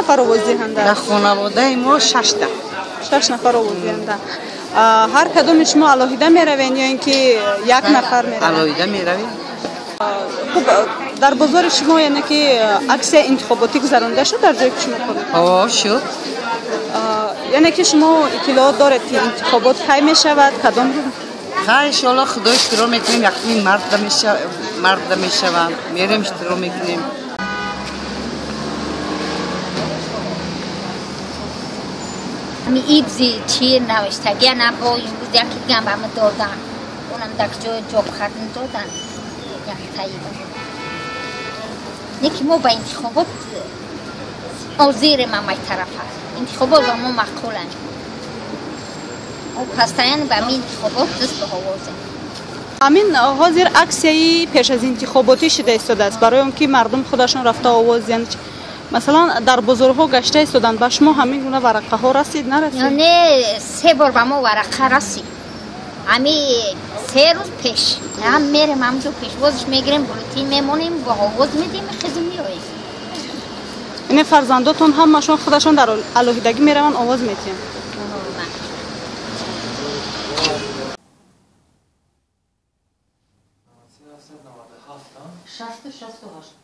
нафар овоздиҳанда? Дар хонаводаи мо шашта. Шаш нафар овоздиҳанда. Ҳар кадоми шумо алоҳида меравен ё ин ки як нафар меравад? Алоҳида меравем. Хуб, дар бозори шумо яъне ки аксия интихоботӣ гузаронида шуд дар ҷое ки шумо кор мекунед? Ҳо, шуд. Яъне ки шумо иттилоот доред ки интихобот кай мешавад, кадом рӯз? Хай, иншоалло, худо иштиро мекунем, якуми марта мешаванд, мерем иштиро мекунем. Ами ибзи чи навиштагия набо, имрӯз яки дигам ба ма додан, онам дар ҷои ҷоб хардин додан яктаиба. Не ки мо ба интихобот озирем, амай тарафа интихобот ба мо маъқуланд. Мо постоянно ба ми интихобот даст ба овозем. Ҳамин ҳозир аксияи пеш аз интихоботӣ шида истодааст барои он ки мардум худашон рафта овоз диҳанд. Масалан, дар бозорҳо гашта истоданд, ба шумо ҳамин гуна варақаҳо расид, нарасид? Не, се бор ба мо варақа расид, ҳами 3 рӯз пеш. Ҳам мерем ҳамҷо, пешвозш мегирем, бюллетен мемонем, ба овоз медиҳем, хизм меоем. Яъне фарзандотон ҳамашон худашон дар алоҳидагӣ мераванд, овоз медиҳанд? 668.